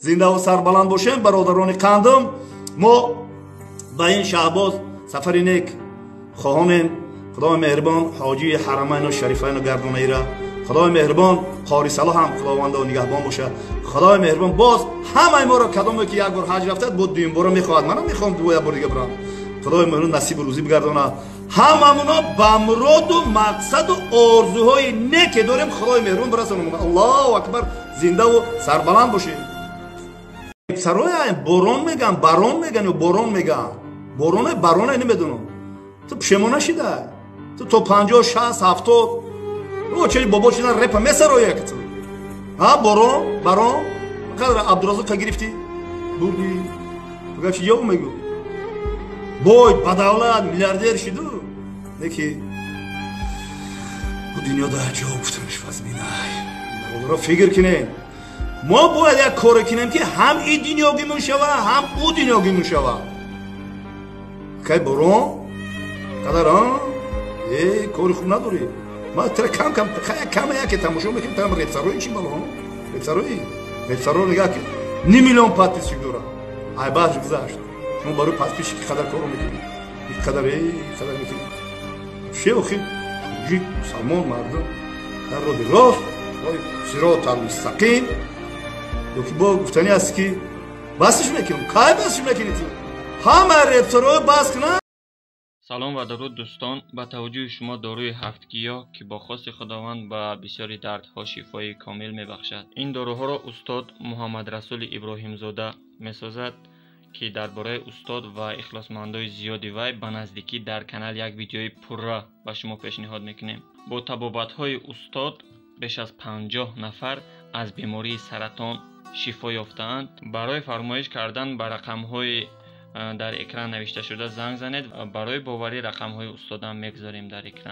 Зиндаву сарбаланд бошем, бародарони қандам. Мо ба ин Шаҳбоз сафари нек хоҳонем. Худои меҳрибон ҳоҷии ҳарамайну шарифайну гардонаира. Худои меҳрибон қори Салоҳ ҳам худованда нигаҳбон бошад. Худои меҳрибон боз ҳамаи моро, кадоме ки як бор ҳаҷ рафтад, бо дуюм бора мехоҳад. Манам мехоҳам як бор дига бирам. Худои меҳрибон насибу рӯзӣ бигардонад. Ҳамамуно ба муроду мақсаду орзуҳои неке дорем, Худои меҳрибон бирасонам. Аллоҳу акбар. Зиндаву сарбаланд бошед. Сароя борон меган, барон меган ё борон меган. Бороне, бароне намедонам. Ту пушемон нашида. Ту то 50, 60, 70 о чери бобо чина репа месароя ки ту. Ҳа, борон, барон. Қадр Абдураззоқ гирифтӣ? Бурдӣ. Туга чи ҷавоб мегӯ? Бой, ба давлат, миллиардер шиду. Неки бу дунёда ҷавоб гуфтанаш вазминай. Бародаро, фикр кинем. Мо бояд як коре кинем, ки ҳам и дунёгимон шава, ҳам ӯ дунёгимон шава. Кай борон? Қадар, а? Э, кори хуб надорӣ. Ма тра кам кам кам яке тамошо мекунем, там репсарои чи бало? Репсарои? Репсаро нигоҳ ки ним миллион подписчик дорад. Ай баъд гузашт. Шумо барои подписчики қадар коро мекунед. Ин қадар, э, қадар мекунед. Ше охи тоҷик, мусалмон, мардум дар роҳи рост, сиротал мустақим. Ёки бо гуфтанӣ аст, ки басиш мекунам. Кай басиш мекунӣ ту? Ҳама репсарои бас кунанд. Салом ва дуруд, дӯстон! Ба таваҷҷӯҳи шумо доруи ҳафтгиёҳ, ки бо хости Худованд ба бисёри дардҳо шифои комил мебахшад. Ин доруҳоро устод Муҳаммадрасули Иброҳимзода месозад, ки дар бораи устод ва ихлосмандои зиёди вай ба наздикӣ дар канал як видеои пурра ба шумо пешниҳод мекунем. Бо табобатҳои устод беш аз 50 нафар аз бемории саратон шифо ёфтаанд. Барои фармоиш кардан ба рақамҳои дар экран навишташуда занг занед. Барои боварӣ рақамҳои устодам мегузорем дар экран.